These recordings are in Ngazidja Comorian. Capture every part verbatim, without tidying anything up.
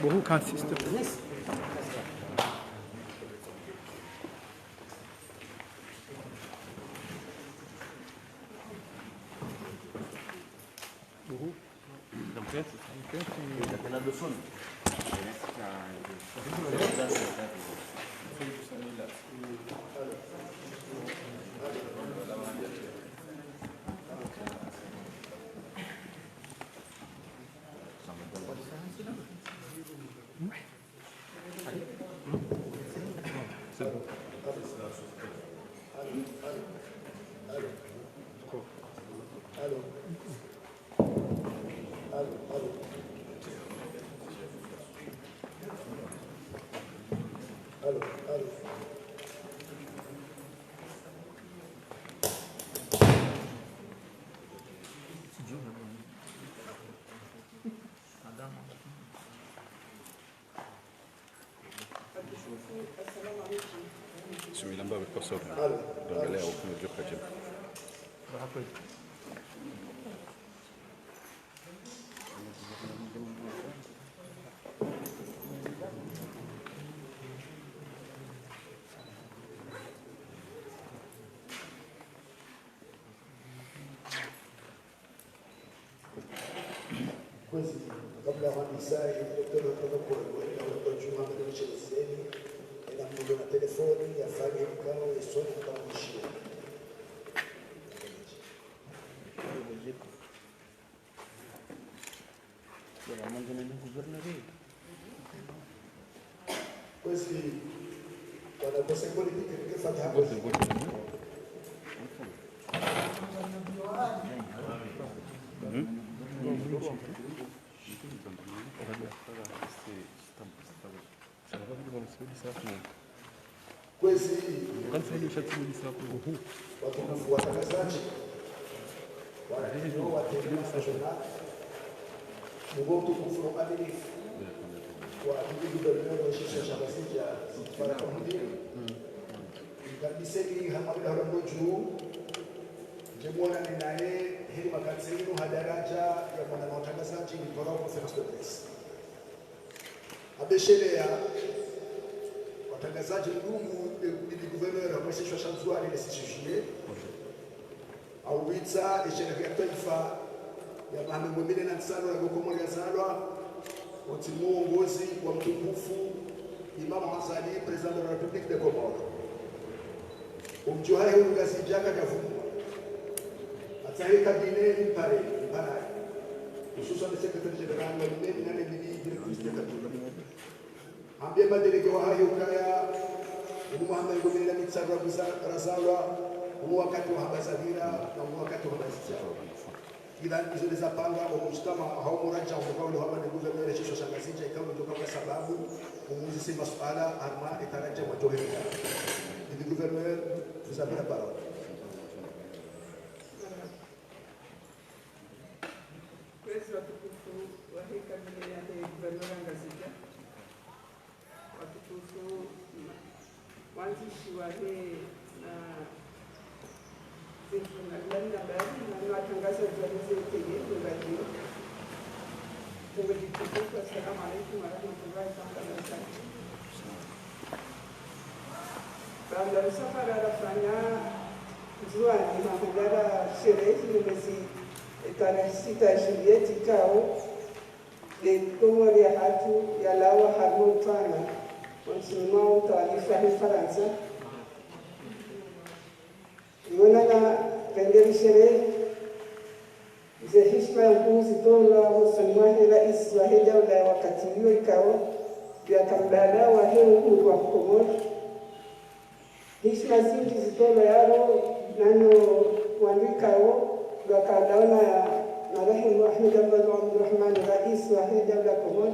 Bon, who can sister? Sio ilamba avec personne. Donc là, au fond, je crois que Kwezi, kabla ya kuanzisha, ngamtsaho protocole, wenda wandru wadjuwa mba nde mshele zeni, ena mndru na telefoni, yafanye mkao, yesoni mkao mshia. Kwezi, wana conseil politique, nike fanya hapo. Kwezi, watukufu watangazaji, wananyo wa Télé Internationale, mngo utukufu no uaminifu wa bibi gouverneur wa shisiwa sha Ngazidja, Farah Mohamed. Ngamkaribisheni hamwabila hula mbo dju, ndje mwonane naye, heli makati yinu ha daraja ya mwananya wa watangazaji, ni paro conférence de presse. Abesheleya, watangazaji, mdungu, e, bibi gouverneur, hamwe shisiwa sha Ndzuwani le six juillet. Awitsa, e sherehe ya twaifa, ya maha mengo mine na ntsanu ya Komori yazalwa, wontsi mwa uongozi wa mtukufu, Imam Azali, Président de la République des Comores. Omdjo hahe unu Ngazidja kadjavumwa. Atsahe cabinet mpare, mparaye. Hususwani secrétaire général wa mme, nane bibi directrice de cabinet. Hambie madélégué wahahe ukaya, unu mwaha mengo mine na mitsaru rabuza razalwa, unu wakati wa hamba zapvira, na unu wakati wa hamba zidja. Idhan, izo nde zapanga omujtama hau muraja mkao ulio hamba ne gouverneur shisiwa sha Ngazidja, ikao ndo kapva sababu umuzise masuala harumwa etaraja mwadjohenda. Bibi gouverneur, vous avez la parole. Kwezi, watukufu wahe cabinet yahe gouverneur wa Ngazidja. Watukufu, ma-, wandzishi wahe na zindru na lila ni habari, na ni watangazaji wahe ze télé, ne radio. Tsungo djitukufu, assalamu alaikum warahmatullahi taala wabarakatuh. Baanda msafara rafanya Ndzuwani, mahadhara sherehe, ni mwezi tarehi sita juillet ikao le Komori yahatru yalawa harumwa utwana, wontsini mwa utawalifu wahe Farantsa. Iwonana rendeli sherehe, ze hishima nkuu zitolwa hosoni mwahe raisi wahe daula ya wakati uwo ikao, yakambala wahe uhuru wa Komori. Hishima zindji zitolwa yaro nanyo wandru ikao, wakalawa na, na marehemu Ahmed Abdallah Abdurahman, raisi wahe daula Komori,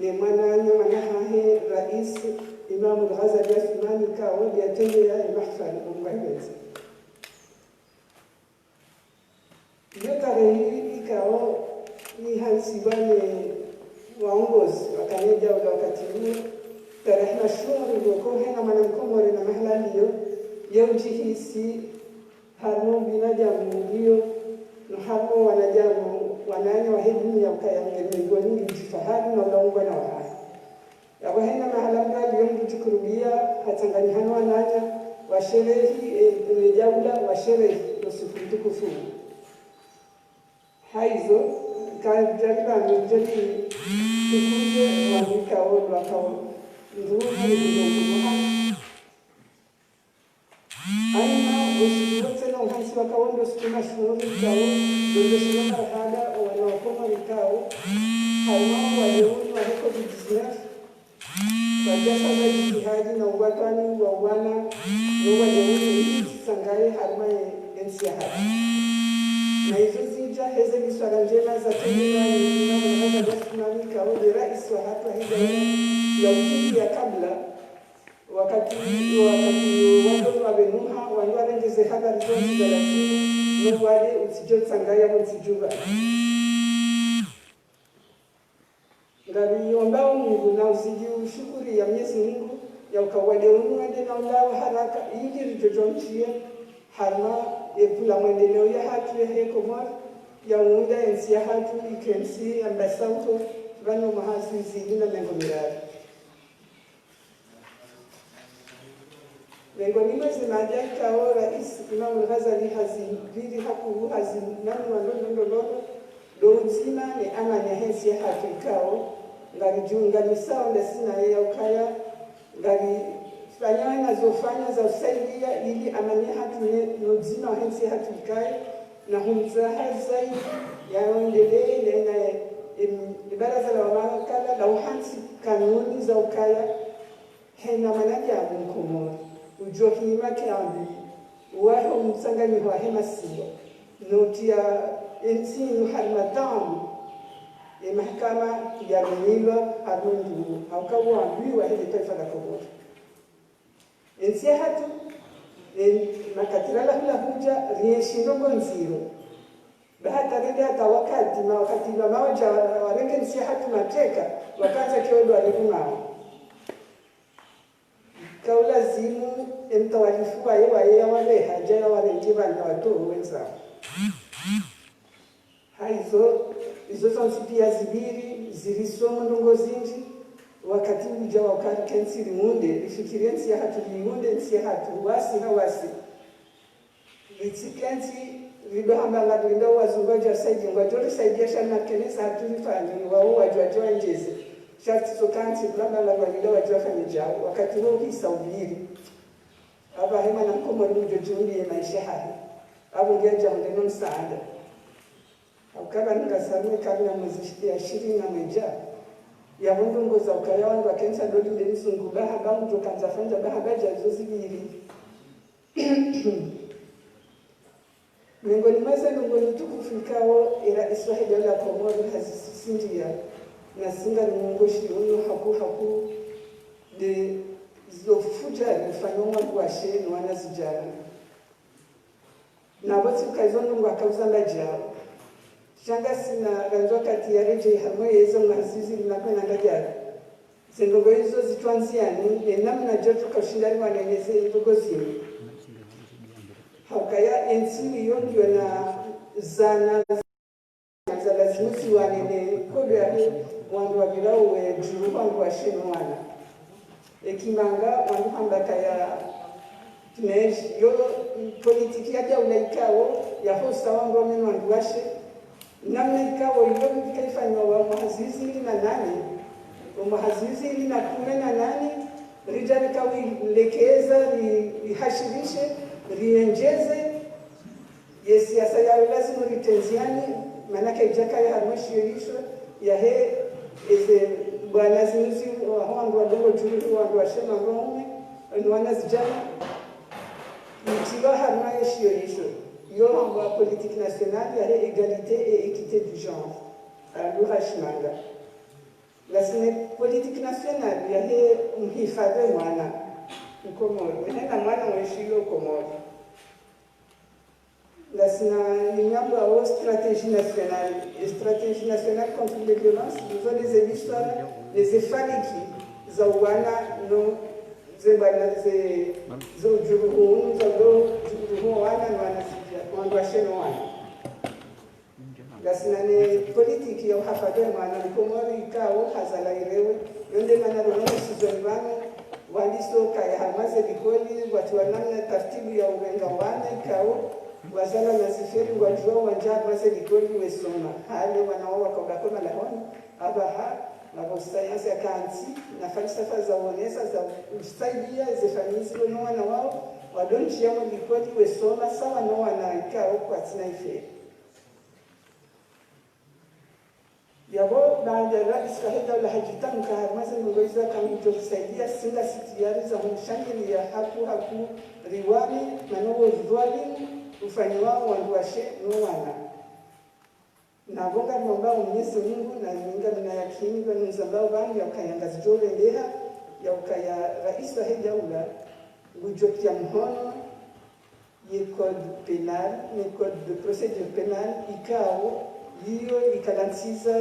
ne mwananya mwana hahe raisi Imam Ghazali Assoumani ikao, yatrendea ye mahafali omwaha wendza. Iyo tarehi ikao ihantsiwa ne waongozi wakane daula wakati uwo, tarehi mashuhuri iliyoko hena mwana mkomori na mahala liyo, ye udjihisi harumwa binadamu uliyo, no harumwa wanadamu wananya wahe dunia ukaya nge mengoni ngi djifahari no hatsanganyihana wananya, washerehi, e, e, daula, washerehi, no usiku mtukufu. Haizo, kadjariba mdjeli tukuze wa mikao, wakao, ndugu, ndugu, ndugu. Aima, usiku wote na uhantsi wakao ndo usiku mashuhuri kao, ndo ndo shina marahaba, wana wa Komori kao, haima, wale unu wa covid dix-neuf, wadjasa za jitihadi na uwatwani wa wana, no wale unu ili tsangaye harumwa ye ntsi yahatru. Na izo zidja heze biswara ndjema za tumina ni Imamu Azali Assoumani kao nde raisi wahatru hidaya ya ukiki ya kabla, wakati, wakati wandru wabenuha, wandru warengeze habari zontsi za lazimu, no wade utsidjo tsangaya wontsi djuba. Ngariomba o Mungu na uzidi ushukuri ya Mwenyezi Mungu, ya uka wade unu wende na ulawa haraka, ili ridjo djondjia, harumwa epvula mwendeleo yahatru yahe Komori, ya uunda entsi yahatru, ike ntsi ya mbasauho, pvanu mwaha zizili na mengo miraru. Miongoni mwa ze mada ikao raisi Imamu Ghazali hazipviri hakuu hazinanua ndrongoo ndrongoo, ndo udzima ne amani yahe ntsi yahatru ikao, ngaridjiunganisao ndasi naye ya ukaya, ngarifanyao na zofanya za usaidia ili amani yahatru ne, no udzima wahe ntsi yahatru ikaye, na humtsaha zaidi, yaendelee, ne, na, em, ibaraza la wamawakala, la uhantsi kanuni za ukaya, hena mwanadamu Mkomori, udjo hima ke ambi, wahe umtsanganyiho wahe masiwa, no utria entsi inu harumwa taabu, e mahakama ya rumiwa harumwa ndrongoo, hauka uambiwa hele twaifa la Komori. Entsi yahatru, e, makati ralawa hula hudja, rienshi ndrongoo ndziro. Ba hata rende hata wakati, ma wakati ba mawadja wa, warenge ntsi yahatru mateka, wakandza ke odo warenge mawa. Kaulazimu emtawalifu waye, waye ya waleha, dja ya warenge pvanu watowe wendza. Haizo, izo zontsi pia zipviri, zirisomo ndrongoo zindji, wakati udja wa ukaya rikentsi riunde, rifikiri entsi yahatru, riunde entsi yahatru, wasi ha wasi. Ritsikentsi, rido hamba ngarindo wazungu wadja saidia, ngwadjo risaidia sha na kene zahatru rifanye, wao wadjo wadjo wandjeze. Sha ritso kantsi, ramba ngarindo wadjo wafanye djao, wakati wo uhisa upviri. Apvahe mwana Mkomori ngudjo djumbiye maesha yahahe. Apvo ngiya dja hundre no msaada. Hauka pvanu ngasi harumwa karne ya mwezi shi-, ya ishirini na mwedja. Yapvo ndrongoo za ukaya wandru wakentsi ndo linde mzungu, ba hamba ngudjo kandza fanya, ba hamba dja izo zipviri. Miongoni mwa ze ndrongoo ntukufu ikao, e raisi wahe daula Komori hazisisitiza, na singa ni mwongoshi unu hakuu hakuu, nde zo fudjari ufanywa mwandru washe no wanazidjana. Na pvo tsi uka izo ndrongoo akauzamba djao. Sha ngasina randzo wakati yaredjei harumwa yeze mwaha zizili na kumi na ngadjari. Ze ndrongoo izo zitwandziani, ne namna djotru kaushinda riwaneneze ndrongoo zinu. Haukaya entsi iyo ngiyo na zana za lazimu ziwane ne kodo yahe wandru wapvirao we djuu wandru washe no wana. Eki manga wandru hamba kaya PNUD, yo politiki ya daula ikao, ya husa wandru waume no wandru washe. Namna ikao, iyo ikaifanywa wa mwaha zizili na nane, wa mwaha zizili na kume na nane, ridja rikawilekeza, ri-, rihashirishe, riendjeze, ye siasa ya lazimu ritrendziane, mana kaidjakaya harumwa shiyo isho, yahe, eze bwana zinu zi, waho wandru wadrongo djuu, wandru washe no wandru waume, no wanazidjana. Itrilwa harumwa ye shiyo isho, yo hambwa politique nationale yahe égalité et équité du genre, ha lugha ya shimanga. Ngasina politique nationale yahe mhifadhwi mwana Mkomori, hena mwana mwenshio Komori. Ngasina inyambwao stratégie nationale, stratégie nationale contre les violences, izo nde ze biswara, nde ze faliki za uwana no ze bwana ze, ze udjuruhu unu, za udo udjuruhu wana no wanazidja, wandru washe no wana. Ngasina ne politiki ya uhafadhwi mwana Mkomori ikao hazala irewe, yo nde mana rono sizoni pvanu, wandru iso kaya harumwa ze likoli, wati wananya tartibu ya urenga wana ikao, wazalwa na ziferi ngwadjuao wandja harumwa ze likoli wesoma. Hale wana wao wakaola koma lahoni, apvaha, ngapvo sayansi ya kantsi, na falsafa za uonesa, za usaidia, ze famiyi zilo no wana wao, wadondjia mwe likoli wesoma, sawa no wana ikao kwatsina iferi. Yapvo baanda raisi wahe daula hadjitamka harumwa ze ndrongoo izo haka ngudjo risaidia, si ngasi tayari za humshangilia haku haku riwani, mana wo udhwalimu ufanyiwao wandruwashe no wana. Na pvo ngarimwombao Mwenyezi Mungu, na ngamina yakini pvanu nizambao pvanu ya ukaya ngazidjo rendeha, ya ukaya raisi wahe daula ngudjo tia mhono ye code pénal, ne code de procédure pénale, ikao iyo ikalantsiza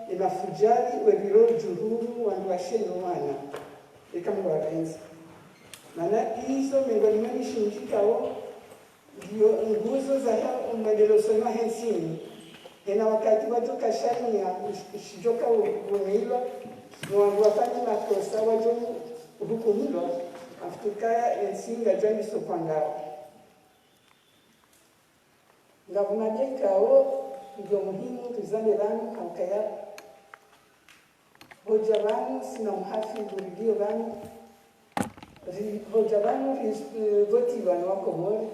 ye mafudjari welilo djuhuru wandruwashe no wana. Eka Mungu apvendza. Mana izo miongoni mwa mishindji ikao ngiyo nguzo zahe mwendeleo usoni wahe ntsi. Hena wakati wadjo kashaniya shidjoka uvumilwa, no wandru wafanya makosa wadjo hukumilwa, afutukaya entsi ngadjwandisa upvangao. Ngapvo madja ikao ngiyo muhimu rizambe pvanu, ha ukaya hodja pvanu sina muhafidhu rilio pvanu, ri- hodja pvanu ri- eh, votiwa no Wakomori,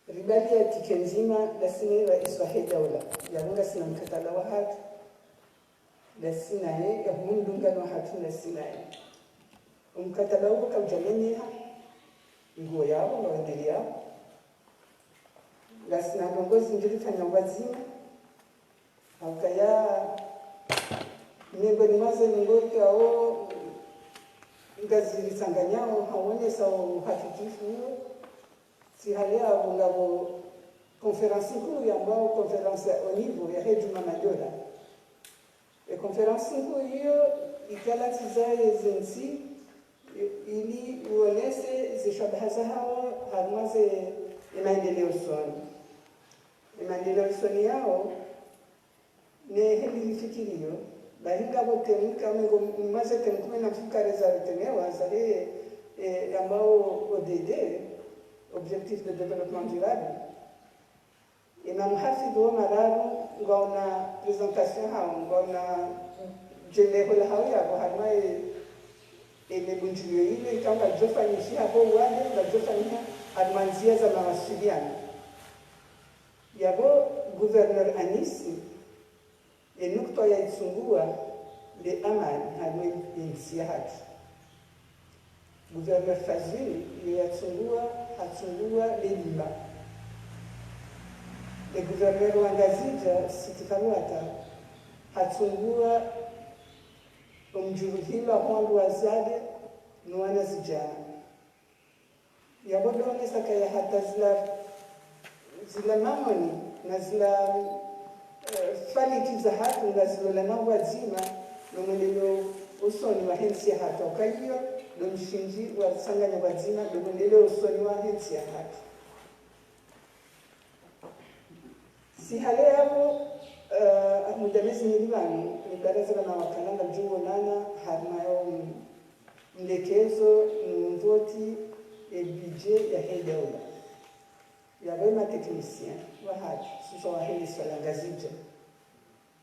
ribaliya tike ndzima, ngasina raisi wahe daula, yapvo ngasina mkataba wahatru, ngasina ye, ya humdunga no hatru ngasina ye. Omkataba uwo kaudja meneha, nguwo yapvo, ngawendeleao. Ngasina ndrongoo zindji rifanya pvwadzima, ha ukaya miongoni mwa ze ndrongoo ikao ngaziritsanganyao ha uonesa uhafikifu uwo, si hale yapvo ngapvo conférence nkuu yambwao conférence ya haut niveau yahe Djumwa Madola. E conférence nkuu iyo ikalantsiza ye zentsi i- ili uonese ze shabaha zahao harumwa ze, e maendeleo usoni. E maendeleo usoni yao, ne heli rifikiriyo, bahi ngapvo temu ikao mengo mwa ze temu kume na mfukare zaritemewa zahe, e, yambwao O D D, Objectif de Développement Durable. Ena muhafidhu wo mararu ngwaona présentation hao, ngwaona djeleho lahao yapvo harumwa e, ene bundjilio ile ikao ngadjofanyishiha pvo wade, ngadjofanyiha harumwa ndzia za mawasiliano. Yapvo gouverneur Anis, e nukta yaitsungua nde amani harumwa entsi yahatru. Gouverneur Fazul, iyo yatsungua, hatsungua le lima. E gouverneur wa Ngazidja, Sitti Farwata, hatsungua omdjuruhilwa ho wandru wadzadze no wanazidjana. Yapvo ndo onesa kaya hata zila, zila maoni na zila, eh, faliki zahatru ngazilolanao pvwadzima no mwendeleo usoni wahe ntsi yahatru. Ukaya iyo ndo mshindzi waritsanganya pvwadzima, ndo mwendeleo usoni wahe ntsi yahatru. Si hale yapvo, eh, muda mezi mili pvanu, le baraza la mawakala ngalidjo onana harumwa yo mlekezo no mvoti e budget yahe daula. Yapvo e ma techniciens wahatru, hususwa wahe lisiwa la Ngazidja,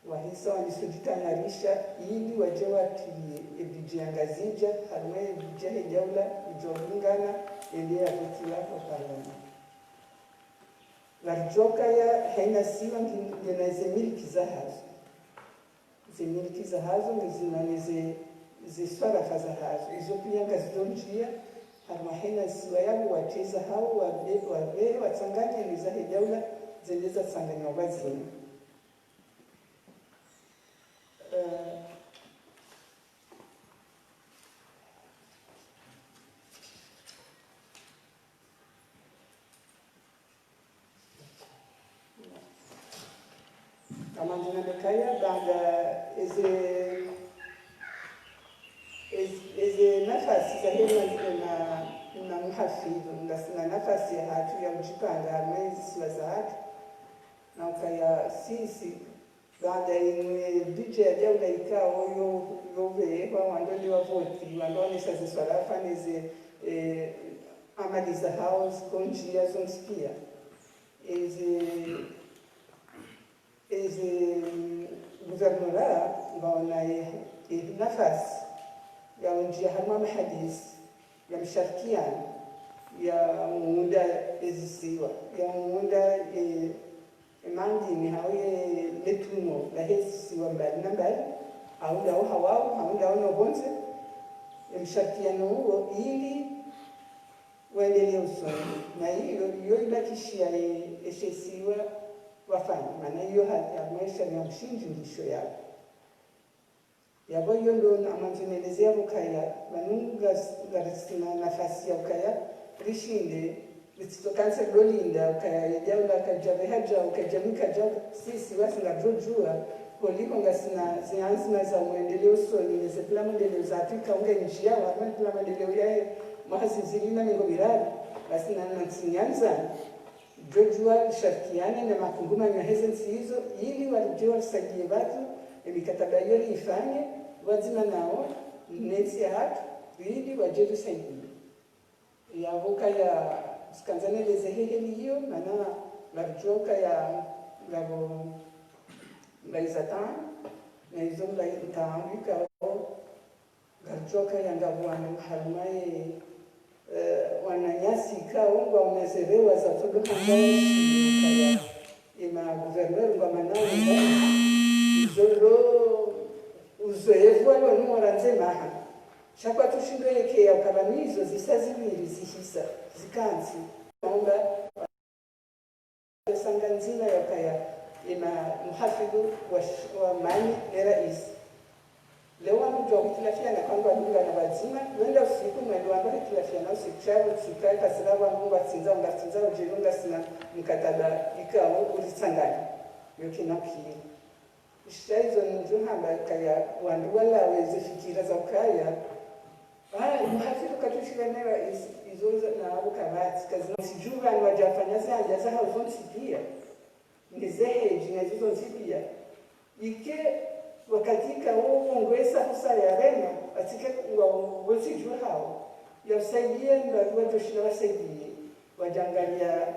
wahisa wandisa udjitayarisha ili wadje watiliye e budget ya Ngazidja harumwa e budget yahe daula idjo lingana ne ile yavotiwa ho parlement. Ngaridjo kaya haina siwa ngi- ngena ze miliki zahazo. Ze miliki zahazo ngezina ne ze, ze swarafa zahazo. Izo pia ngazidjo ndjia harumwa haina siwa yapvo wateza hao wabe-, wabe-, watsanganye ne zahe daula zende zatsanganywa pvwadzima. Eh, Kama ndjina ndekaya, baada eze, eze, eze nafasi zahe na, na, na muhafidhu, ngasina nafasi yahatru ya udjipanga harumwa ezi siwa zahatru. Na ukaya sisi, baada inu e budget ya daula ikao yo, yo pvehwa wandru wende wavoti, wandru waonesa ze swarafa neze, eh, amali zahao ziko ndziya zontsi piya. Eze, eze, mm, guvernora ngaona ye, ye nafasi ya unjiya harumwa mahadisi ya msharikiano ya uunda ezisiwa, ya uunda, eh, emangini hau ye letuno lahe zisiwa mbali na mbali, hau ndawo hawau, hau ndawo no pvondze, emsharikiano uwo ili wendelee usoni. Na iyo, iyo ibakishiya e, eshesiwa wafanya, mana iyo ha, ya mwesha ya mshindzi ndisho yawo. Yapvo iyo ndo na mwandzo neleze yapvo kaya, pvanu ngas-, ngarisina nafasi ya ukaya rishinde, ritsitso kanse lolinda ukaya ye daula kadja pveha dja, ukadja mika dja, sisi wasi ngaridjodjuwa, koliko ngasina ze anzima za mwendeleo usoni, neze pula mwendeleo za Afrika, unga njiya wa pula mwendeleo yahe mwaha zihwi zili na mengo miraru, ngasina na ntsi nyandzani. Djodjuwa risharikiane na makungumanyo yahe ze ntsi izo, ili waridje warisaidie pvatsu, emikataba iyo riifanye, pvwadzima nawo, ne ntsi yahatru, ili wadje risaidie. Yapvo kaya, tsikandza neleze he heli iyo, mana ngaridjuwa kaya ngapvo mbayi za tabu, na izo mbayi ntaambi kao, ngaridjuwa kaya ngapvo wandru harumwa ye, eh, wananyasi kao ngwaoneserewa za todo hanga washi kaya. Ema gouverneur ngwamanao ngapvo izo ndo uzoefu walo nuwo randzi maha. Sha kwatsushindo yekeya ukaya pvanu izo zisa zipviri zihisa, zikantsi. Naomba sanga ndzima ya ukaya ema muhafidhu wa sh-, wa amani ne raisi. Leo wandru djuwa hitilafiana kwandru wadungana pvwadzima, wenda usiku mwendo wandru hitilafiana usiku, sha pvo tsi ukaya kasina wandru ngwatsindza, ngatsindza udjeli ngasina mkataba ikao uritsanganya. Yo kina pili. Sha izo nidjo hamba kaya wandru walawe ze fikira za ukaya, ah, muhafidhu katsushiya ne raisi, izo za, na apvo kapvatsi, kazina tsidjuwa pvanu wadjafanya ze hali za hao zontsi piya. Neze hedji, neze zontsi piya. Ike, wakati ikao wo ngwesa husa yarema, atsike ngwa, wontsi dju hao. Ya usaidiye, ngwa, wadjoshinda wasaidiye. Wadjangaliya,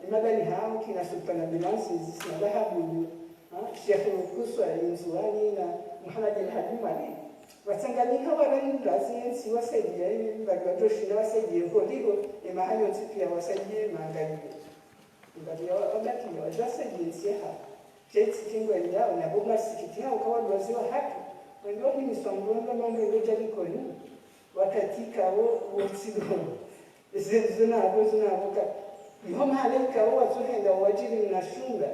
emabani hao, kina Sultana Bilansi, zisina lahabu, ha? Sheikh Kuswa, Ndzuwani, na Muhammad El Hadi Mwali. Watsanganyiha warani ndazi yentsi wasaidiye, ngwa, wadjoshinda wasaidiye, koliko, emaha yontsi piya wasaidiye, mangaliye. Ngapvo wa, wabaki, wadjasaidiye ntsi yaha. Sha ntsi kingwendao, na pvo masikiti hao kawadwaziwa hatru. Wendo himiswa mlondo mambo ndo djali koni. Wakati ikao, wontsi ndo. Zi, zina apvo, zina apvo ka. Iho mahala ikao, watsuhenda wadjiri mna shunga.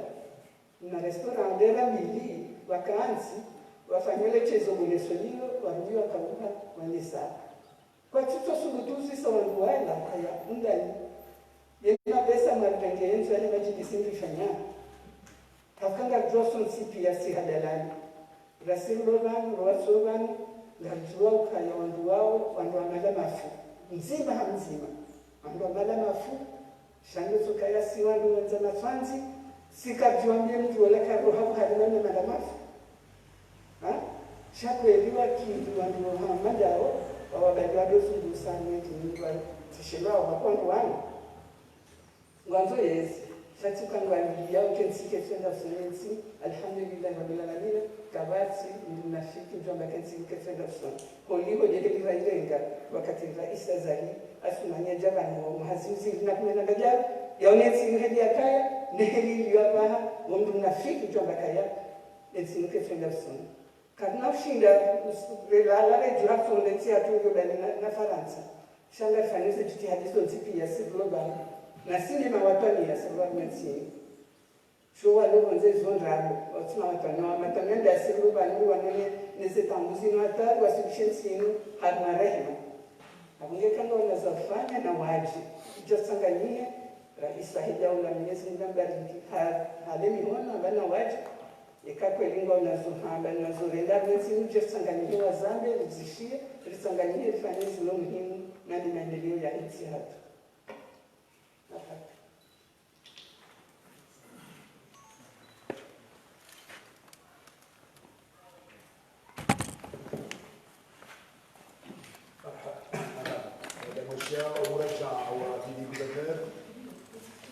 Mna restaurant ndera mbili, wakantsi, wafanya le shezo bone solilo, warudi wakauha, wanesa. Kwatsutso subutu uzisa wandru wala, kaya, undani. Ye mapesa mwaripvenge yenzo yahe madjilisi mrifanya. Hafika ngaridjuwa sontsi piya si hadalani. Rasi rilo pvanu, rowatso pvanu, ngaridjuwa ukaya wandru wao, wandru wa mala mafu. Mdzima ha mdzima. Wandru wa mala mafu, sha ndo tsi ukaya si wandru wendza matswandzi, si karidjuwa mbiye mndru wala karoha buhari na mala mafu. Ha? Sha kweli wakili wandru wa hama ndawo, wawabali wado zungusa mwendji mndru wa tishilwa wa kwandru wanu. Ngwandzo yezi, sha tsi uka ngwaliya uke ntsi ketswenda usoni ntsi, alhamdulillahi rabbil alamina, kapvatsi, mndru mnafiki, mndru amba ke ntsi ketswenda usoni. Koliko dje heli rairenga, wakati raisi Azali, Assoumani yadja pvanu, mwaha zihwi zili na kume na mbili, yaone ntsi inu heli yakaya, ne heli iliyo apvaha, wo mndru mnafiki, mndru amba kaya, entsi inu ketswenda usoni. Karina ushinda, us-, relala redjuha fonde ntsi yahatru yo bali na, na Farantsa. Sha ngarifanyao ze djitihadi zontsi piya si rilo pvanu. Na si ne mawatwaniya si rilo pvanu ntsi inu. Sho walo pvondze zo ndrabo, watsi mawatwaniya, wa matwaniya nda si rilo pvanu, wanone neze tabu zinu hata, wasibishe ntsi inu, harumwa rehema. Apvo nge kanga wana za ufanya na wadje. Idjo tsanganyihe, raisi wahe daula Mwenyezi Mungu ambariki, ha, hale mihono, apvana wadje. Eka kweli ngwaonazo hamba, nazo renda pventsi, mdje ritsanganyihe wazambe, rizishiye, ritsanganyihe rifanye zilo muhimu, nandi maendeleo ya entsi yahatru. Napaka. Ya omuraja wa Bibi Gouverneur,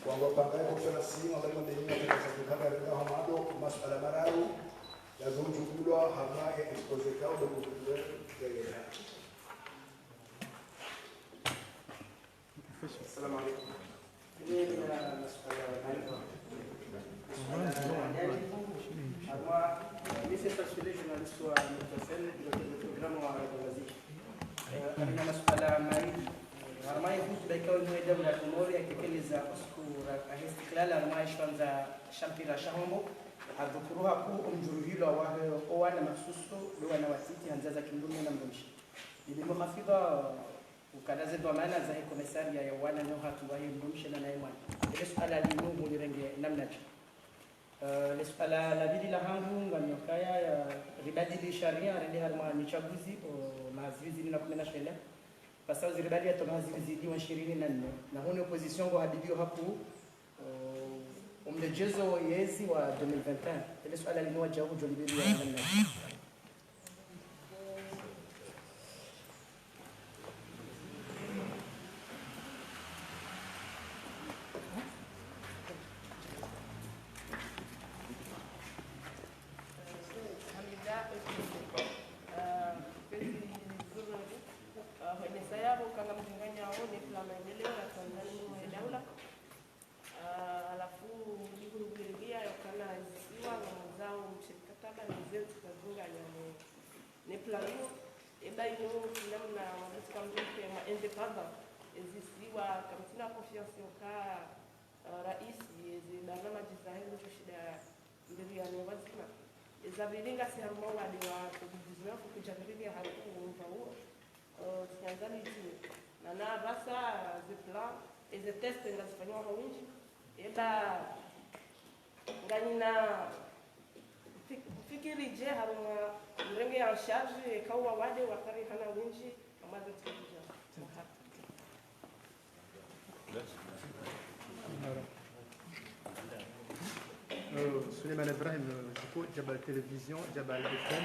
wangwa panga ya konferansi, wangwa mabeni na konferansi kanga renga hamado, masuala mararu, ya zondjugulwa, hama ya exposé kao do Gouverneur, ya yena. Assalamu alaikum. Mimi nina masuala mane. Masuala mane. Harumwa, mimi c'est Sassouli, journaliste wa Mutafel, directeur de programme wa Radio Ngazidja. Eh, nina masuala mane. Harumwa ye hutuba ikao mweda mla Komori yatekeleza usiku wa istiklal harumwa ye shiwandza sha mpira sha Hombo. Hadhukuru hakuu omdjuruhilwa wahe owana mahsusu, ndo wana watiti, handza za kimdrume na mdrumshe. Bibi Muhafidha, ukana ze dhwamana zahe komisariya ya wana no hatru wahe mdrumshe na naye mwana. Ele suala linu mulirenge namnadje? Eh, le suala la pvili lahangu ngamnyo kaya ya ribadili sharia rende harumwa mitsaguzi o maha zihwi zili na kume na shenda. Pvasa uziribadili hata maha zihwi zili wa ishirini na nne. Na hunu opposition ngo habibiyo hakuu, o, omredjezo yezi wa deux mille vingt et un. Ele suala linu wadjau djo libadili ya namnadje? Hamida, eh, pvezi zururi, eh, hwendesa yapvo kanga mlinganyao ne plan maendeleo ya Tanzania mwa daula. Ah, halafu, nihurubirilia yokana ezisiwa, ngamwandzao mshirikataba, ne zentsi kazinganya ne, ne plan iyo. Eba inu, kila mna wakati kamwe mpe ma indépendant, ezisiwa, kamtsina confiance yoka, ah, raisi, ezi barnamaji zahe, ndo shinda mbili ya ne wazima. Eza pvili ngasi harumwa wade wa covid dix-neuf, kudja mbili ya harumwa mva uo. Eh, sianza liti. Na na pvasa ze plan, eze test ngazifanywa ha windji. Eba, nganyina fik-, fikiri dje harumwa mrenge en charge, eka uwa wade wakarihana windji, amaze tsikudja. Eh, Suleiman Ibrahim, eh, ziko Jabal Télévision, Jabal F M.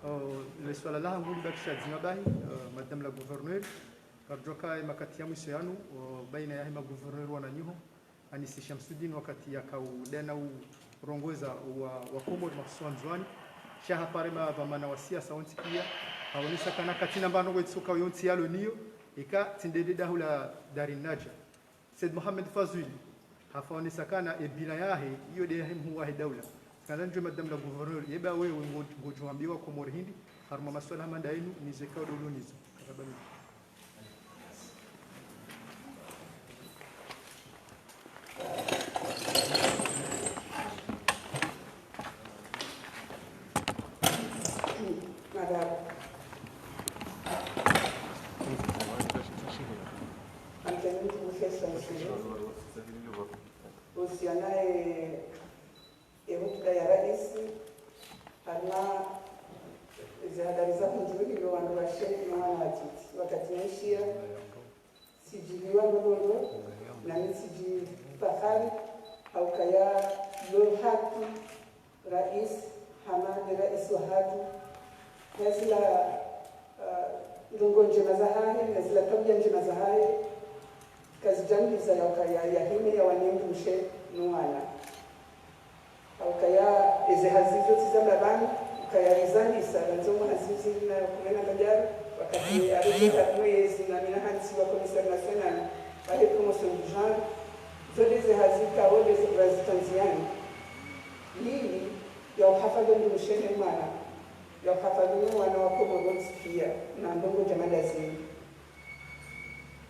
Eh, le suala lahangu libakisha dzima bahi, eh, Madame la Gouverneure, karidjoka ye makati ya mwiso yanu, eh, baina yahe ma gouverneur wananyaho, Anisi Shamsuddin wakati yakao udena urongoza wa, wa Komori mahsusu Ndzuani, sha hapare madhwamana wa siasa wontsi pia, haonesa kana katsina mbano wetsoka yontsi yalo niyo, eka tsi ndele daula Dar el Nadja. Said Mohamed Fazul, hafa onesa kana e bilan yahe, iyo nde yahe mhuu wahe daula. Kana ndjo Madame la Gouverneure, yeba wewe ngo-, ngodjo wambia wa Komori hindri, harumwa masuala hama nda yinu, nizo ikao ndo ulo nizo. Marahaba mingi. Madame. Anthony Mfulufesa Nsulu. Uhusiana e, e hutuba ya raisi, harumwa ze habari za kundjulihilwa wandru washe no wana watiti. Wakati naishia, tsidjiliwa ndrongoo, nami tsidjifahari, ha ukaya lo hatru, raisi, hama nde raisi wahatru, na zila, ah, ndrongoo ndjema zahahe, na zila twabiya ndjema zahahe, kazidjambiza ya ukaya yahime yawane mdrumshe no wana. Ha ukaya eze hazi zo tsi za mbapvani, ukaya rizandisa, randzo mwaha zihwi zili na kume na kadraru, wakati aredjeya harumwa yezi na mina hantsi wa Commissaire National wahe promotion du genre, zo nde ze hazi ikao nde ze hazi tanziani. Ili ya uhafadhwi mdrumshe ne mwana, ya uhafadhwi ne wana wa Komori wontsi pia, na ndrongoo ndjema nda zinu.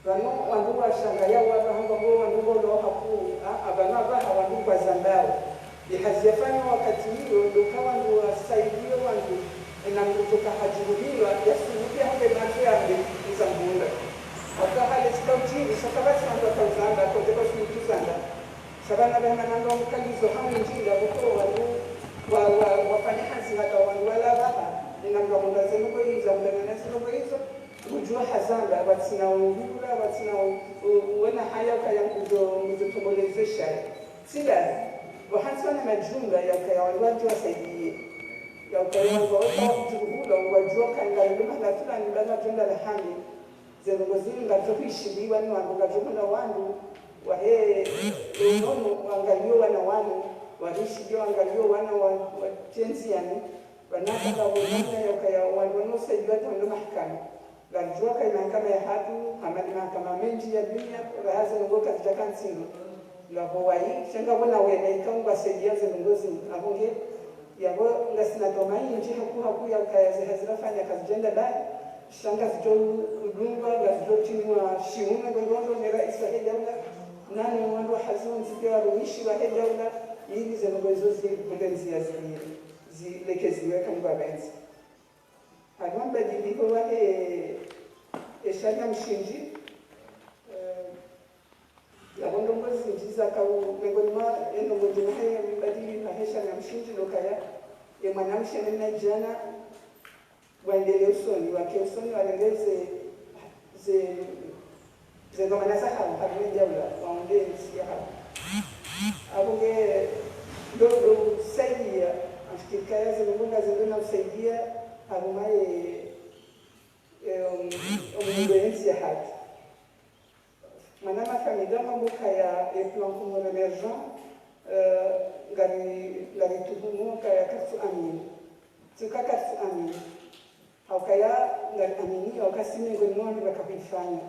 Pvanu wandru washangaya wapvaha ngwambo wandru ngolo hakuu, a, a, pvanu apvaha wandru ngwazambao. Ye hazi yafanywa wakati iyo, ndo ka wandru wasaidiye wandru, ena mdru djoka hadjulihilwa, yasuluhiya hande matso yambe, uzambunda. Hata hale tsi ka udjiri, sha kapvatsi wandru wakauzamba, kote kwa suluhu zamba. Sha pvanu apvaha mana ndo mkalizo hamwe ndjila, pvoko wandru wa, wa, wafanya hazi hata wandru wala apvaha, ena mdru amwambe ze ndrongoo izo, amwambe ze ndrongoo izo, ngudjuwa hazamba, watsina uhura, watsina u-, u-, uwona haya ukaya ngudjo, ngudjo tongolezesha. Tsi nda, wahantsi wana madjunga ya ukaya wandru wadjo wasaidiye. Ya ukaya wandru wadjo uhura, ngwadjuwa ukaya ngwendo mahala fulani, pvanu wadjo enda lahami. Ze ndrongoo zinu ngazo hwishiliwa ni wandru, ngazo hwona wandru wahe unono wangaliyo wana wanu, wahishiliyo wangaliyo wana wa, wa tsendziani, wanataka wonana ya ukaya wandru wanu saidiwa tsi wandru mahakama. Ngaridjuwa ukaya mahakama yahatru, hama ni mahakama mendji ya dunia, raha ze ndrongoo kazidjaka ntsindo. Ngapvo wayi, sha ngapvo na wena ikao ngwasaidiya ze ndrongoo zinu. Apvo nge, yapvo ngasina twamaya nyindji hakuu hakuu ya ukaya ze hazi rafanya kazidjenda bahi, sha ngazidjo udungwa, ngazidjo tiniwa shiuno ndo ndo ndo ne raisi wahe daula, nani wandru wa hazi wontsi piya warumishi wahe daula, ili ze ndrongoo izo zibunge ndziya zipvire, zilekeziwe kama ngwapvendzi. Harumwa mbadiliho wahe esharia mshindzi, eh, yapvo ndrongoo zindji zakao, miongoni mwa endrongoo ndjema he mbadiliho wahe sharia mshindzi ndo ukaya, ye mwanamshe ne mnadjana, waendelee usoni, wake usoni, warenge ze, ze, ze dhwamana zahawo, harumwa edaula, waunde entsi yahawo. Apvo nge, ndo, ndo usaidiya, nafikiri ukaya ze ndrongoo ngazindo na usaidiya, harumwa ye, e, um, omundo entsi yahatru. Mwanama Hamida ngwamba ukaya e plan Comores Emergent, eh, ngari, ngarituhumu ukaya karitsu amini. Tsi uka karitsu amini. Ha ukaya ngari amini, ha uka si miongoni mwa wandru waka hwifanya.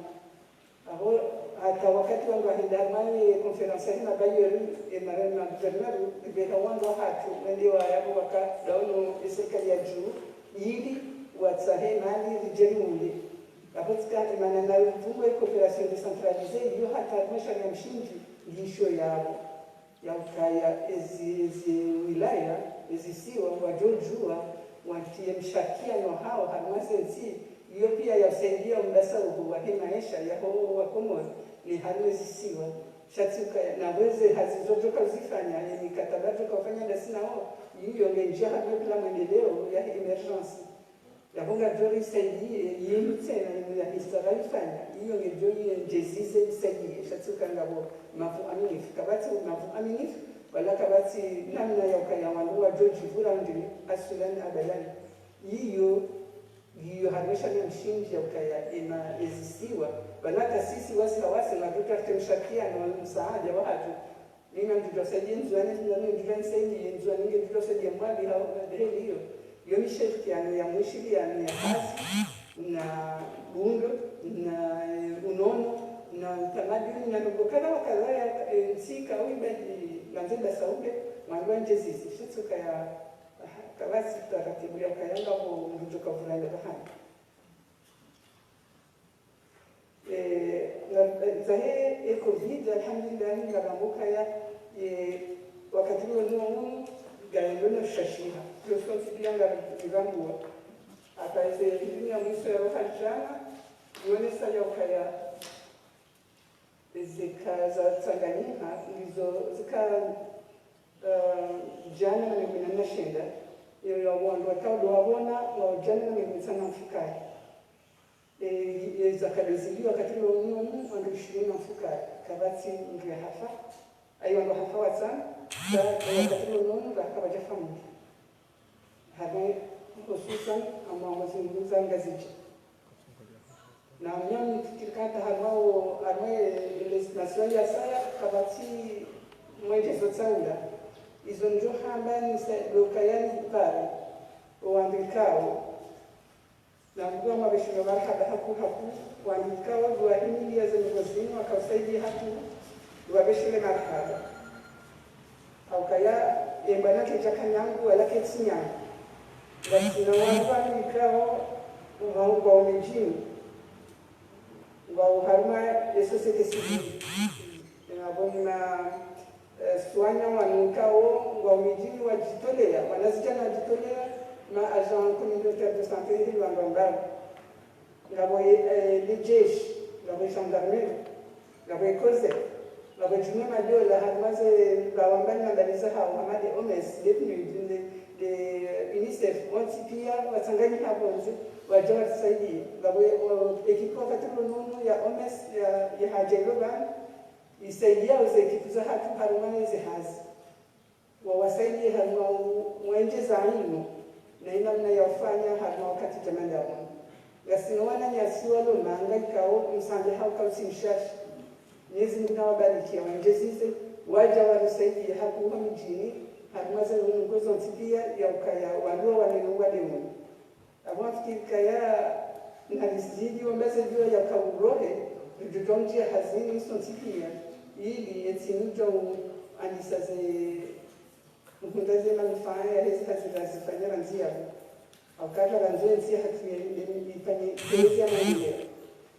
Apvo hata wakati wandru wahenda harumwa ye conférence yahe ma bailleurs, e ma, ma gouverneurs, ripveha wandru wahatru, wende wayapvo waka daono e serikali ya juu, ili watsahe mali ridje riunde. Apvo tsika emana na mfumo ye coopération décentralisée, iyo hata harumwa esharia mshindzi, ngisho yapvo. Ya ukaya ezi, ezi wilaya, ezisiwa, wadjodjuwa, watriye mshakiano hawo harumwa ze ntsi, iyo piya ya usaidiya umdasa uhu wahe maesha yaho wa Komori, ne harumwa ezisiwa. Sha tsi ukaya, na weze hazi zo djoka uzifanya, ye mikataba djoka ufanya ndasi nawo, iyo ngendjiya harumwa pvila mwendeleo yahe émergence. Yapvo ngapvo risaidiye, yinu tsena, yinu ya histoire ifanya, iyo ngedjo yendjezize isaidiye, sha tsi uka ngapvo mapvu aminifu. Kapvatsi mapvu aminifu, wala kapvatsi namna ya ukaya wandru wadjo djivura ndini, aswilan abadan. Iyo, iyo harumwa esharia mshindzi ya ukaya ema ezisiwa, wala hata sisi wasi ha wasi, ngadjo tafute mshakiano, msaada wahatru. Mimi ngamdjo usaidiya Ndzuwani, Ndzuwani ngamdjo usaidiya Ndzuwani, ngamdjo usaidiya Mwali, ha, heli iyo. Iyo mishirikiano ya mwishiliano ya hazi, na bundo, na, eh, unono, na utamaduni, na ndrongoo kadha wa kadha ya, eh, ntsika, au imba, eh, nganze nda saude, wandru wandjezizi, sha tsi ukaya, aha, kapvatsi taratibu ya ukaya ngapvo mdru djoka vura nda pvahanu. Eh, nga, eh, zahe e covid, alhamdulillah, ngapvo ukaya, eh, wakati wunu, wunu, ngayendo na ushashiha. Iyo sontsi piya ngarirambuwa. Hata eze ndimi ya mwiso ya roha djana, yonesa ya ukaya, eze ka zatsanganyiha, ndizo zika, eh, djana na mengo minane na shenda, iyo ya wandru watao ndo wapvona, wa djana na mengo mitsanu na mfukare. E, e, zakado zili wakati wunu, wandru ishirini na mfukare, kapvatsi mndru yahafa, ayi wandru wahafa watsanu, za, wakati wunu, ra, kapvadjafa mndru. Harumwa, hususan, harumwa zindru za Ngazidja. Na mimi nifikiri ukaya harumwa, harumwa, e, e, masiwa ya saya, kapvatsi mwendjezo tsaula. Izo ndjo hamba ni sa, ndo ukaya ni pare, owandru ikao. Na mbuwa mabeshelo marahaba hakuu hakuu, wandru ikao ndo wahimiliya ze ndrongoo zinu, waka usaidiya hakuu, ndo wabeshele marahaba. Ha ukaya, emba na kedja kanyangu, wala ketsi nyangu. Ngasina wandru wanu ikao, ngwao, ngwao midjini. Ngwao harumwa e société civile. Ngapvo na, eh, swanya wanu ikao ngwao midjini wadjitoleya, wanazidjana wadjitoleya, ma agents communautaires de santé hili wandru ambao. Ngapvo, eh, le jeshi, ngapvo gendarmerie, ngapvo e COSEC, ngapvo djumwa madola, harumwa ze, ngapvo mbali na mbali zahawo, hama de OMS, de PNUD, de, de UNICEF, wontsi piya, watsanganyiha pvondze, wadja warisaidiye. Ngapvo, o, ekipu wakati wunu ya OMS, ya, ya hadja ilo pvanu, isaidiya oze ekipu zahatru harumwa eze hazi. Wawasaidiye harumwa u-, wendjeza inu, na inamna ya ufanya harumwa wakati djamanda wunu. Ngasina wananyasi walo manga ikao msaada hau kautsi mshashi. Mwenyezi Mungu nawabarikie, wandjezize, wadja warisaidia haku ho midjini, harumwa ze ndrongoo zontsi pia ya ukaya wandru wa wanene wa dewoni. Apvo nafikiri kaya narizidi wambaze dua ya kaurohe, ridjodja mdjia hazini sontsi pia, ili yetsi nidjao andisa ze, mhundra ze manufaa ya hezi hazi razifanya randzi yapvo. Hauka randzo yentsi yahatru ya, ya, ifanye, yeze ya maendeleo.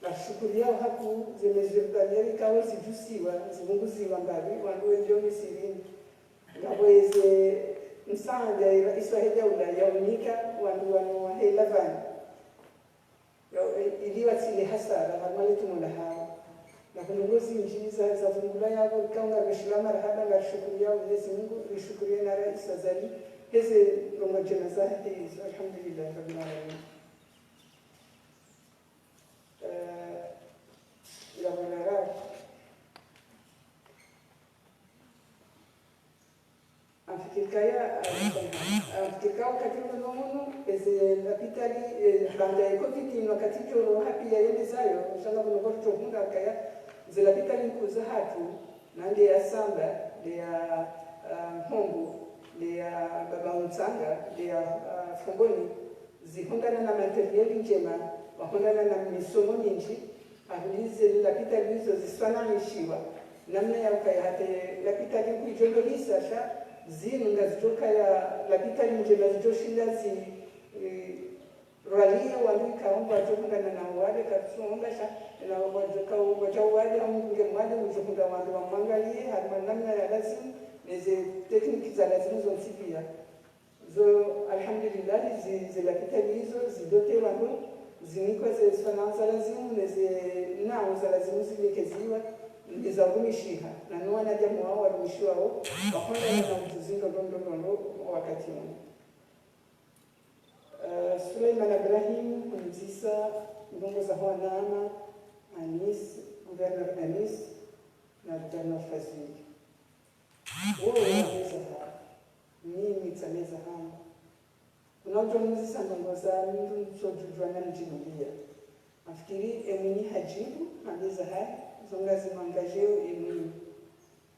Nashukuriao haku ze mesures barrières ikao zidjusiwa, zipvunguziwa mbapvi, wandru wendjio misirini. Ngapvo eze msaada ya rais wahe daula yaunika wandru wanu wahe Lavani. Ya, ili watsile hasara, harumwa le tumo lahao. Na kuna ndrongoo zindji za, zapvungulwa yapvo, ikao ngarishilao marahaba, ngarishukuriao Mwenyezi Mungu, rishukurie na rais Azali, heze ndrongoo ndjema zahe izo, alhamdulillahi rabbil alamin. Eh, ya mwanarabu. Amfikiri kaya, amfikiri kaya wakati unu, eze lapitali, eh, baanda ye covid inu wakati djo hapvi ya yende zayo, sha ngapvo ndrongoo ridjo hundra kaya, ze lapitali nkuu zahatru, na nde ya Samba, nde ya, ah, Mhombo, nde ya Baba Mtsanga, nde ya, ah, Fomboni, zihundrana na matériel ndjema, wahundrana na misomo mindji, ahuli ze lapitali izo ziswananishiwa. Namna ya ukaya hata lapitali nkuu idjo ndo hisa sha, zinu ngazidjo kaya lapitali ndjema zidjo shinda zi, eh, rwalie wandru ikao ngwadjo hundana na wade katsu omba sha, na wadjo ka, wadja wade hau mdunge mwade udjo hundra wandru wamwangalie, harumwa namna ya lazimu, neze tekniki za lazimu zontsi pia. Zo, alhamdulillahi, zi, ze lapitali izo, zidotewa ndo, zinikwa ze zifaa za lazimu, neze nao za lazimu zilekeziwa, neza urumishiha, na no wanadamu wao warumishiwao, wahundrana na udjuzi ndo, ndo, ndo, ndo, ndo, wakati unu. Eh, Suleiman Ibrahim, hunizisa, ndrongoo za hwanama, Anis, gouverneur Anis, na gouverneur Fazil. Wowo wameza ha, mimi tsameza hangu. Kuna udjo muzisa ndrongoo za mndru ntsodjudjuwa na mdjimlia. Nafikiri emwinyi hadjibu, hameza hahe, zo ngazi mwangajeo emwinyi.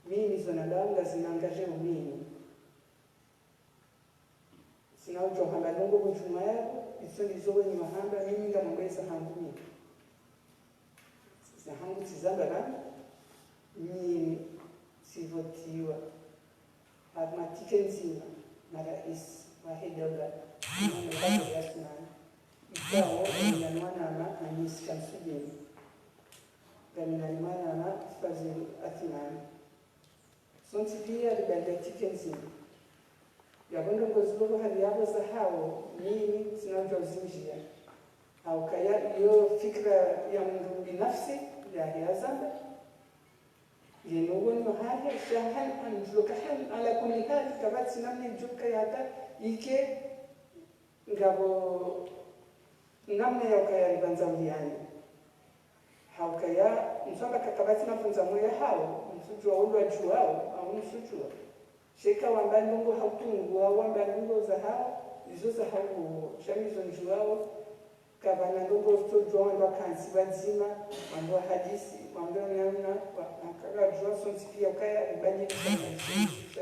Mimi zo nalao ngazi mwangajeo mimi. Tsina udjo hamba ndrongoo kudjumwa yapvo, izo ndizo wenyi wahamba, mimi ngamwambo eza hangu mimi. Eza hangu tsizamba pvanu, mimi tsivotiwa. Harumwa ticket ndzima, na rais wahe daula, Mohamed Bazoum Assoumani. Ikao, ngamina mwanama Anis Chamsidine. Ngamina mwanama Fazil Athmani. Sontsi pia ribalia ticket ndzima. Yapvo ndrongoo zilo hali yapvo zahao, mimi tsina udjo uzinjia. Hauka iyo fikira ya mndru binafsi, yahe yazamba. Yeno uwono hahe, sha hal, handjulo ka hal, ala kulli hal, kapvatsi namna idjo kaya hata, ike, ngapvo namna ya ukaya ripvandza uliani. Haukaya, mswamba kakapvatsi na pvundza moya hao, msudjuwa ulwa djuwao, au msudjuwa. Sha eka wamba ndrongoo ha utungu, au wamba ndrongoo zahao, izo zahao, sha mi zo ndjuwao, kapvana ndrongoo zitsodjuwa wandru wakantsi pvadzima, wandru wahadisi, wandru wanamna, wa, wakadjuwa sontsi pia ukaya, ribadili sha, sha, sha, sha,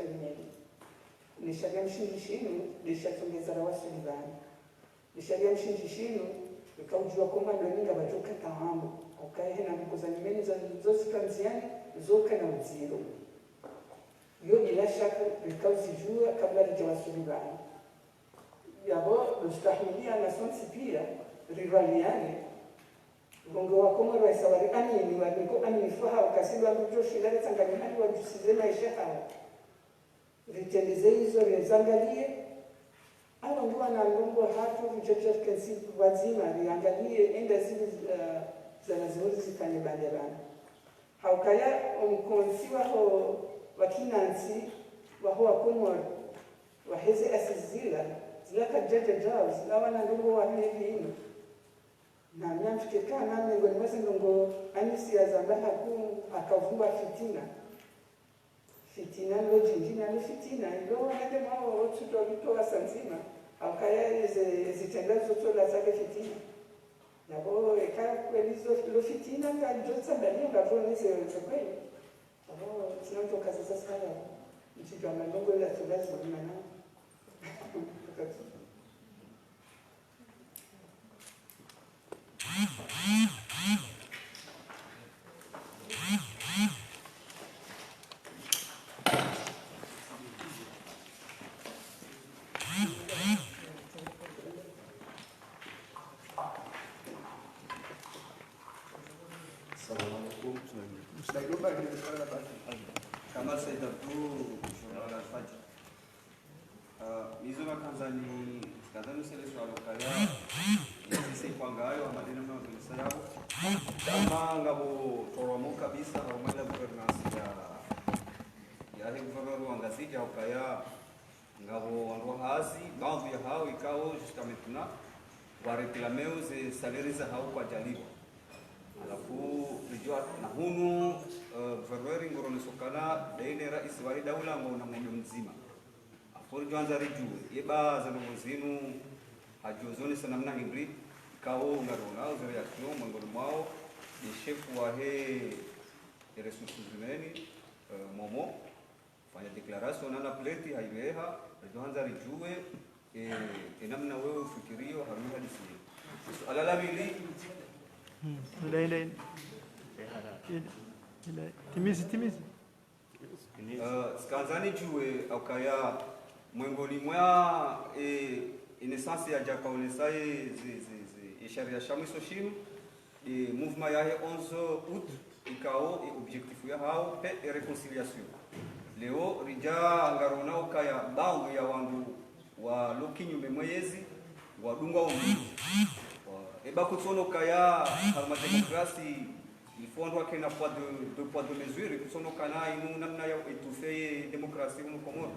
ne sharia mshindzi shinu, nde shatsongeza rawasuli pvanu. Ne sharia mshindzi shinu, rika udjuwa ko mwando ninga wadjo kata wambo. Ukaya hena ndrongoo za nyumeni za, zo zika ndziani, zo kana udziro. Yo bila shaka, rika uzidjuwa kabla ridja wasuli pvanu. Yapvo, rustahimiliana sontsi pia, ripvaliane. Pvonge wa Komori waisa wari amini, wari niko amini fwaha, ukasi wandru djo shinda ritsanganye hali wadjusize maesha hao. Ritrendeze izo, rizangalie. Apvo ngiwana ndrongoo hatru, ridjodja rikentsi pvwadzima, riangalie, enda zili, eh, zana zihuri zifanye banderana. Haukaya omkontsi waho, wakinantsi, waho wa Komori, waheze assises zila, zila kadjadja djao, zila wana ndrongoo wa heli inu. Na mi namfikiri kana miongoni mwa ze ndrongoo Anisi yazamba haku, akavumba fitina. Fitina ndo djindji na ni fitina, ndo wanadamu wao wontsi ndo wapvitwa wasa ndzima, haukaya eze, eze zitrendwa zontsi ndo zake fitina. Lo fitina ngalidjo tsambaliya ngapvo neze, ze kweli. Abo, tsina mdru kaza za saya. Ntsidjwa mandrongo ila tula zimana. Salam alaikum. Kamal Said Abdou, Journal Al Fajr. Ah, mi zo nakandza ni, kandza ni seleso alokaya, yesise kwangayo, amadena mna mapelisa yabo. Kama ngapvo tolwa mo kabisa, harumwa ila gouvernance ya, yahe gouverneur wa Ngazidja, ukaya, ngapvo wandru wa hazi, baadhwi ya hawo ikao, jusqu'à maintenant, warekilameo ze salaire za hawo kwadjalipvwa. Halafu, ridjuwa na hunu, eh, gouverneur ngoroneso ukana, ndeye ne raisi wahe daula ngona mwendo mdzima. Halafu ridjo handza ridjuwe, yeba ze ndrongo zinu, hadjo zonesa namna hindri, ikao ngarona, ze réaction, mwengoni mwawo, ne chef wahe, e ressources humaines, eh, Momo, fanya déclaration nana plainte hayibeha, ridjo handza ridjuwe, eh, enamna wewe ufikiriyo, harumwa hadisi ye. Suala la pvili. Hmm. Ila, ila, ila. Ila, ila. Timizi, timizi. Eh, tsikandza nidjuwe, ukaya, mwengoni mwa, eh, e naissance ya djaka onesa, eh, ze, ze, ze, e sharia sha mwiso shinu, e mouvement yahe onze août, ikao, e objectif ya hawo, pe e réconciliation. Leo, ridja ngarona ukaya, baadhwi ya wandru walo kinyume mwa yezi, wadungwa ombi. Wa, eba kutsono ukaya, harumwa démocratie, il faut wandru wakena poids de, deux poids deux mesures, kutsono ukana inu namna ya étouffer ye démocratie hunu Komori.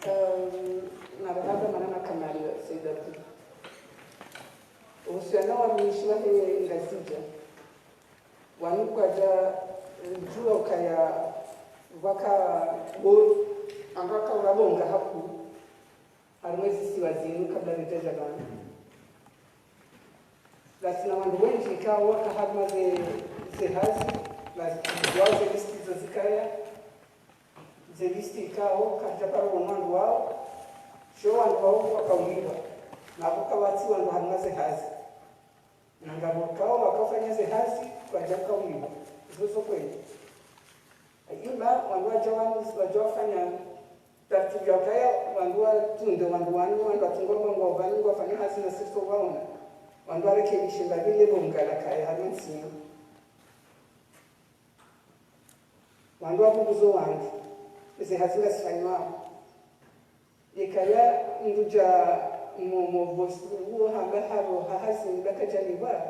Ehm, marahaba mwananya Kamal Said Abdou. Uhusiano wa mwishi wahe Ngazidja. Wanu kwadja, eh, djuwa ukaya pvwaka bo, amba ka urabonga haku. Harumwa ezisiwa zinu kabla ridjadja pvanu. Ngasina wandru wendji ikao waka harumwa ze, ze hazi, ngasina ze liste izo zikaya, ze liste ikao kadjaparo wandru wawo, sho wandru wawo wakauliwa, na pvo kawatsi wandru harumwa ze hazi. Na ngapvo ikao wakafanya ze hazi, kwadjakauliwa. Izo zo kweli. Ima, wandru wadja wanu, wadja wafanya taratibu ya ukaya, wandru watunde, wandru wanu, wandru watungwa ngwao pvanu, ngwafanya hazi na sisi waona. Wandru warekebishe mbapvi le bonga lakaya harumwa ntsi inu. Wandru wapvunguzo wandru. Eze hazi ngazifanywawo. Ikaya mndru dja mo, mo bosi, uwo hamba haro ha hazi mndru kadjalipvwa.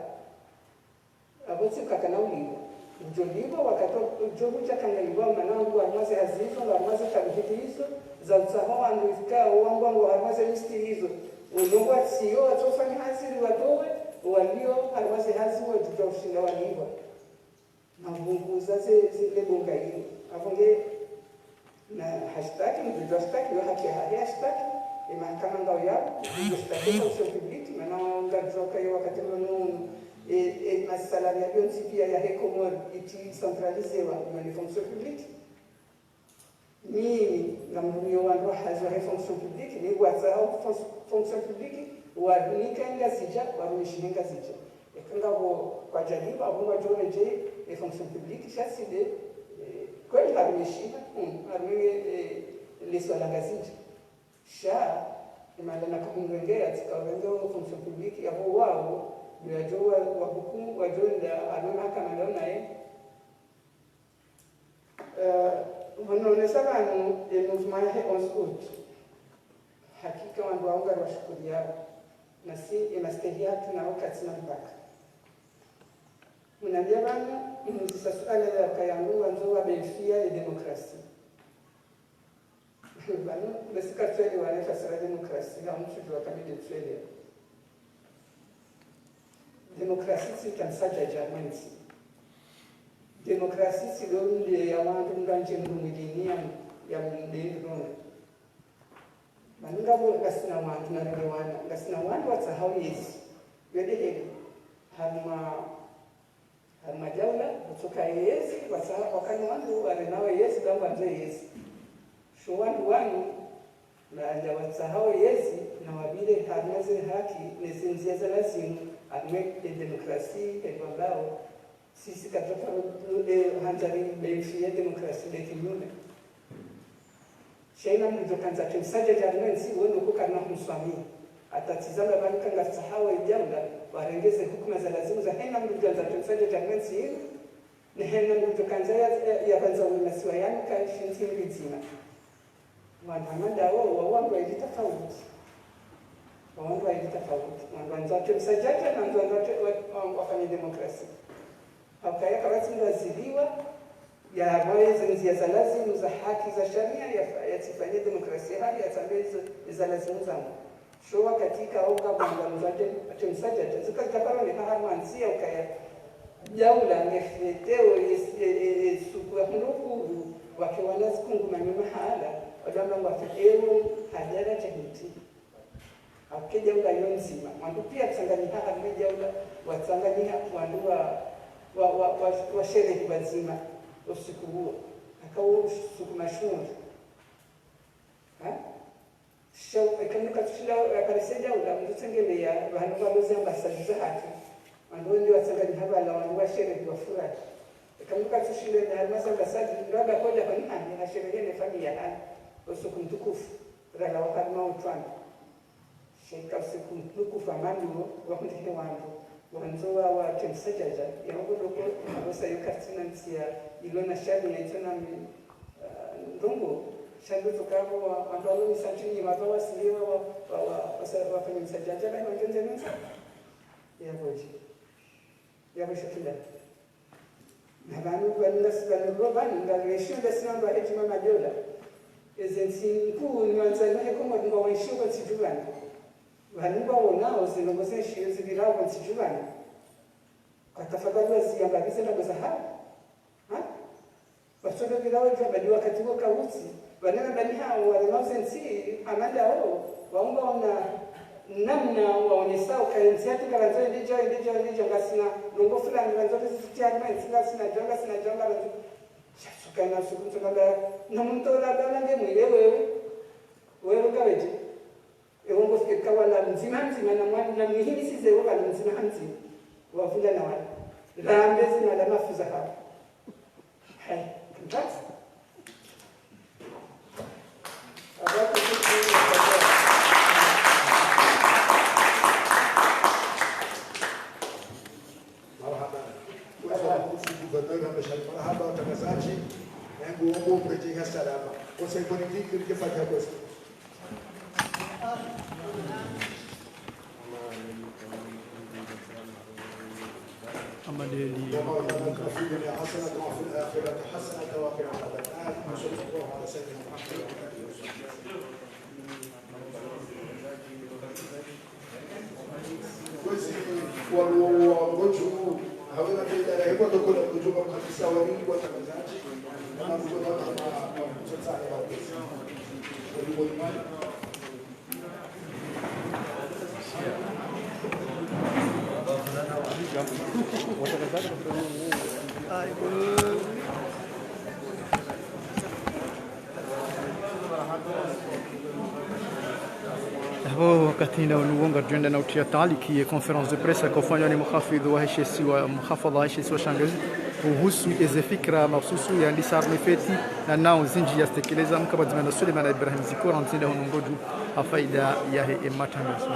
Apvo tsi ukakana ulipvwa. Udjo lipvwa wakati udjo hudja kana lipvwa, mana ngwao harumwa ze hazi izo, ngwao harumwa ze tabuhiti izo, za utsaha wandru ikao wangwao harumwa ze liste izo. Uno ngwatsiyo, watsofanya hazi ili watowe, walio harumwa ze hazi wadjudja ushinda walipvwa. Mapvunguza ze, ze le bonga linu. Apvo nge na hashtaki, mndru djo hashtaki, yo haki yahahe hashtaki, e mahakama ngao yapvo, mndru djo hashtaki fonction publique, mana ngamdjuwa ukaya wakati munu, e, e masalari ya yontsi pia yahe Komori, itsi centralisewa, yo ne fonction publique. Mimi, ngamrumiyo wandru wa hazi wahe fonction publique, ni ngwatsahao fon-, fonction publique, warunika Ngazidja, warumishihe Ngazidja. Eka ngapvo kwadjalipvwa, apvo ngwadjo redjeyi, e fonction publique, sha tsi nde, eh, kweli harumishiha, mm, harumwa, eh, le swala Ngazidja. Sha, imala na kahundrenge ya tsika urenge o fonction publique, yapvo wawo, ndo yadjo wa, wahukumu, wadjo nda, harumwa mahakama ndo naye. Eh, pvanu nonesa pvanu, e mouvement yahe onze août. Hakika wandru wawo ngariwashukuriyao. Nasi, e mastehi yahatru nawo katsina mpaka. Munambia pvanu, munuzisa suala la ukaya ngu wandzo wa bénéficier de démocratie. Pvanu, basi katswelewa ne fasira démocratie, ha mtsudjuwa kamili tswelewa. Démocratie tsi utramisa djadja mwendzi. Demokrasi tsi ndo mdru ya wandru mdru andje mdru mwingine ya, ya mdru mdru. Mana ngapvo ngasina wandru na renge wana, ngasina wandru watsahao yezi. Yo de heli. Harumwa, harumwa daula, kutsoka yezi, watsaha, wakana wandru, warenao yezi, ngapvo wandzo yezi. Sho wandru wanu, na, na watsahao yezi, na wapvire harumwa ze haki, ne ze ndzia za lazimu, harumwa ye demokrasi, ye ngwambao, sisi kadjaka, eh, handza ri, be mfi ye demokrasi, be kinyume. Sha ina mdru djo kandza ke msadjadja harumwa ntsi, wendo kuka na humswami. Hata tsi zamba pvanu ka ngaritsahawo ye daula, warenge ze hukuma za lazimu za hena mdru djo kandza ke msadjadja harumwa ntsi inu, ne hena mdru djo kandza ya, ya, ya kandza we masiwa yanu ka shintsi mbidzima. Wandru hama ndawo, wa wandru wayili tafauti. Wa wandru wayili tafauti. Wandru wandzo wake msadjadja, na wandru wandzo wake wa, wa, wafanye demokrasi. Haukaya kapvatsi mdru aziliwa, ya rwaye ze ndzia za lazimu, za haki, za sharia, ya, ya tsifanye demokrasi, hali ya tsambe izo, iza lazimu zangu. Sho wakati ikao ngapvo wandru wandzo wake, wake msadjadja, zika zikaparo ne haha mwa ntsi ya ukaya. Daula nge fêtéo ye, ye, ye, ye suku ya hundru kuru, wake wana zikungumanyo mahala, wadjamba ngwa fêtéo hadjara djahintsi. Hauke daula yo ndzima, wandru pia watsanganyiha harumwa daula, watsanganyiha wandru wa, wa, wa, wa, washerehi wadzima, usiku uwo. Haka usiku mashuhuri. Ha? Sha, eka mdru katsushinda, eh, aparise daula, mdru tsengeleya, pvanu pvalo ze ambassade zahatru. Wandru wende watsanganyiha pvala, wandru washerehi wafurahi. Eka mdru katsushinda, na harumwa ze ambassade, mdru amba kodja pvanu hane, hasherehi ne famiyi yahahe. Usiku mtukufu, ralawa harumwa utwana. Sha ika usiku mtukufu hama ndo, wahundre he wandru. Wandzo wa, wake msadjadja, ya wandru loko, abo sa yo kartsina ntsi ya, ilo na sharia, itsona mi, ah, ndrongoo, sha ndo tsoka abo wa, wandru walo ni santini, wandru wasiliwa, wa, wa, wa, wasa, wafanye msadjadja, bani wandru ndze nza. Ya boji. Ya boji tunda. Na pvanu, pvanu ngasi, pvanu ro, pvanu, nga reshiyo ngasina wandru wahe djima madola. Eze ntsi nkuu, ni wandzani wahe Komori ngwao ntsi djuu pvanu. Pvanu ngwaonao, ze ndrongoo ze ntsi, zipvirao ntsi djuu pvanu. Kwa tafadhali waziyangamize ndrongoo zahawo. Ha? Watsodjo pvira wadjuwa badi wakati wo kautsi. Pvanu na badi hawo, wale mauze ntsi, hama ndawo, waumba ona namna waonesao ka ntsi hatru ngarandzo yende djuu, yende djuu, yende djuu, ngasina ndrongoo fulani, ngarandzo rizitiya harumwa ntsi, ngasina djuu, ngasina djuu, ngarandzo. Sha tsuka ina suku ntsu ngamba, na mndru ola pvala nge mwile wewe. Wewe ngawedje. Ewo ngo fikiri ka wala mdzima mdzima na mwa-, na mihimisize wo wala mdzima ha mdzima. Wavula na wala. Rambe zina la mafuza hawo. Hai, mtatsi. Abaki kutu. Marahaba. Kwa sababu gouverneur hamesha marahaba, watangazaji. Yangu wongo kwete ya salama. Conseil politique, rike fanya kosa. Amali ya li- وما آتاكم في الدنيا حسنة وفي الآخرة حسنة وقنا عذاب النار. وصلى الله على سيدنا محمد وعلى آله وصحبه وسلم. Kwezi walo wa ngodju, hawena pia idara hekwa tokona ngodju kwa kabisa wali kwa tangazaji. Na mkona na mkona. Abo wakati na unu wo ngaridjo enda na utriya taaliki ye conférence de presse yaka ufanywa ni muhafidhu wahe she isiwa, muhafadha wahe she isiwa sha Ngazidja, uhusu eze fikira mahususu ya ndisa harumwa feti na nao zindji yazitekeleza mkabadhima na Suleiman Ibrahim Zikora ntsinde hunu ngodju ha faida yahe ematangazo.